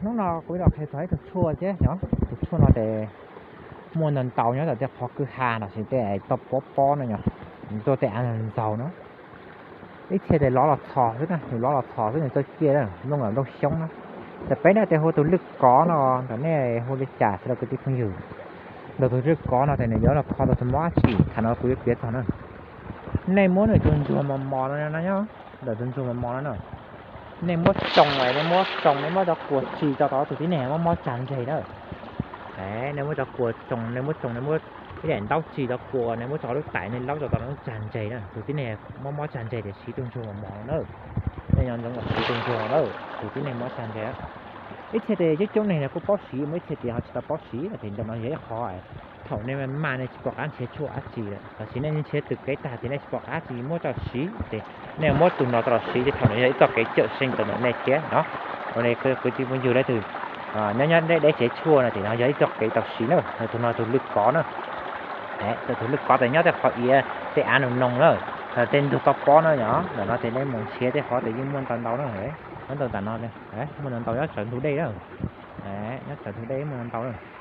Hnub no kuv los qhia txog ib tug tshuaj thiab no. Tus tshuaj no ces muaj ntau ntau nyob tom tej qhov kwj ha los sis tej toj pob pob no yom, tuaj tej av ntxaug no. Ib txhia ces lov los txhos xwb na, nws lov los txhos xwb nws txawj ciaj na, nplooj nplooj xyoob na. Ces peb no ces hu tus lwj kov no, ntawm nej hu li cas xwb los kwv tij phooj ywg. Los tus lwj kov no ces nws yuav los kho tau tus mob dab tsi, thaum no kuv yuav piav txog na. Nej muab nws tus ntsuag mos mos no nyob, ntawm tus ntsuag mos mos no na, nej muab tsoo, nej muab tsoo, nej muab cov kua tsi rau tom tus tib neeg mob mob tsag ntseg na. Nej muab cov kua tsoo, nej muab tsoo, nej muab ib daim ntaub tsi cov kua, nej muab tso lub tais, nej laub rau tom lub tsag ntseg na, tus tib neeg mob mob tsag ntseg ces siv tus ntsuag mos mos no na. Nej nyob ntsoov kom siv tus ntsuag mos mos na, tus tib neeg mob tsag ntseg. Ib txhia ces coob coob neeg kuj paub siv, muaj ib txhia ces ho tsis tau paub siv, ces ntawm no yog ib qho thaum nej maj nej tsis pom qab nrhiav tshuaj dab tsi lawm, los sis nej nrhiav tau kev tag ces nej tsis pom qab dab tsi muab coj siv ces nej muab tus no coj los siv ces thaum no yog ib txoj kev cawm seej rau ntawm nej thiab no. Ua li kwv tij phooj ywg leej twg nyob nyob deb deb tsev tshuaj no ces no yog ib txoj kev tau siv na. Tus no tus lwj kov na, tus lwj kov ces nyob tej qhov iav tej av noo noo na, tej ntug pob pob na yom, ntawm no ces nej mus nrhiav tej qhov ces yeej muaj ntau ntau na. Nyob ntau ntawm no, muaj ntau ntau nyob tsawv ntug dej na, nyob tsawv ntug dej muaj ntau ntau na.